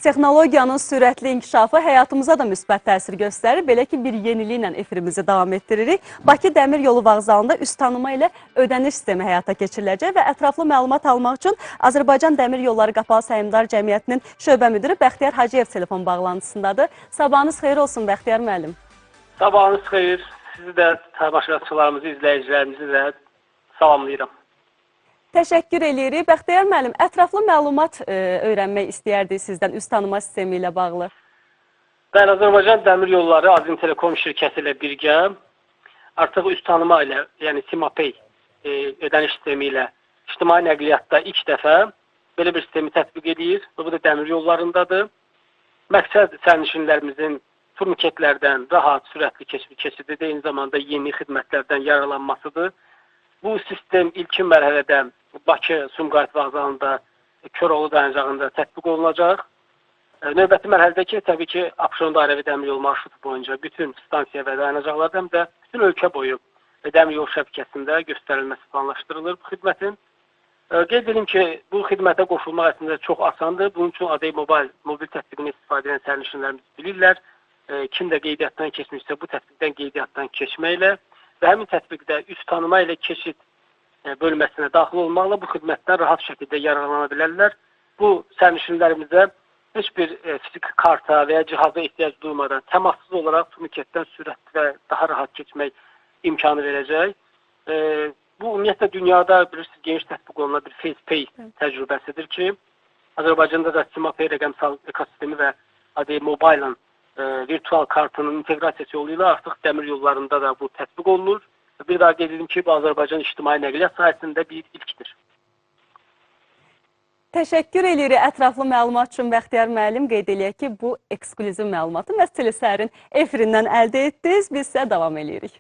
Texnologiyanın sürətli inkişafı həyatımıza da müsbət təsir göstərir. Belə ki, bir yeniliklə efirimizi davam etdiririk. Bakı Dəmir Yolu Vağzalında üz tanıma ilə ödəniş sistemi həyata keçiriləcək və ətraflı məlumat almaq üçün Azərbaycan Dəmir Yolları Qapalı Səhmdar Cəmiyyətinin şöbə müdiri Bəxtiyar Hacıyev telefon bağlantısındadır. Sabahınız xeyir olsun, Bəxtiyar müəllim. Sabahınız xeyir. Sizi də, tamaşaçılarımızı, izləyicilərimizi də salamlayıram. Təşəkkür eləyirik. Bəxtiyar müəllim, ətraflı məlumat öyrənmək istəyərdik sizdən üz tanıma sistemi ilə bağlı. Bəli, Azərbaycan Dəmir Yolları Azin Telekom şirkəti ilə birgə artıq üz tanıma ilə, yəni SimaPay ödəniş sistemi ilə ictimai nəqliyyatda ilk dəfə belə bir sistemi tətbiq edir və bu da dəmir yollarındadır. Məqsəd sərnişinlərimizin turniketlərdən rahat, sürətli keçididir, eyni zamanda yeni xidmətlərdən yararlanmasıdır. Bu sistem ilkin mərhələdə Bakı Sumqayıt vağzalında, Köroğlu dayanacağında tətbiq olunacaq. Növbəti mərhələdə ki, təbii ki, Abşeron dairəvi dəmir yolu marşrutu boyunca bütün stansiya və dayanacaqlarda həm də bütün ölkə boyu dəmir yol şəbəkəsində göstərilməsi planlaşdırılır bu xidmətin. Qeyd edim ki, bu xidmətə qoşulmaq əslində çox asandır. Bunun üçün AD Mobile mobil tətbiqini istifadə edən sərnişinlərimiz bilirlər. Kim də qeydiyyatdan keçmişsə, bu tətbiqdən qeydiyyatdan keçməklə və həmin tətbiqdə üz tanıma ilə keçid bölməsinə daxil olmaqla bu xidmətdən rahat şəkildə yararlana bilərlər. Bu sərnişinlərimizə heç bir fiziki karta və ya cihaza ehtiyac duymadan təmassız olaraq turniketdən sürətli və daha rahat keçmək imkanı verəcək. Bu ümumiyyətlə dünyada bilirsiniz geniş tətbiq olunan bir FacePay təcrübəsidir ki, Azərbaycanda da SimaPay rəqəmsal ekosistemi və AD Mobile-ın virtual kartının inteqrasiyası yolu ilə artıq dəmir yollarında da bu tətbiq olunur. Bir daha qeyd edim ki, bu Azərbaycan ictimai nəqliyyat sahəsində bir ilkdir. Təşəkkür eləyirik ətraflı məlumat üçün, Bəxtiyar müəllim. Qeyd eləyək ki, bu eksklüziv məlumatı məhz Telesəhərin efirindən əldə etdiniz. Biz isə davam eləyirik.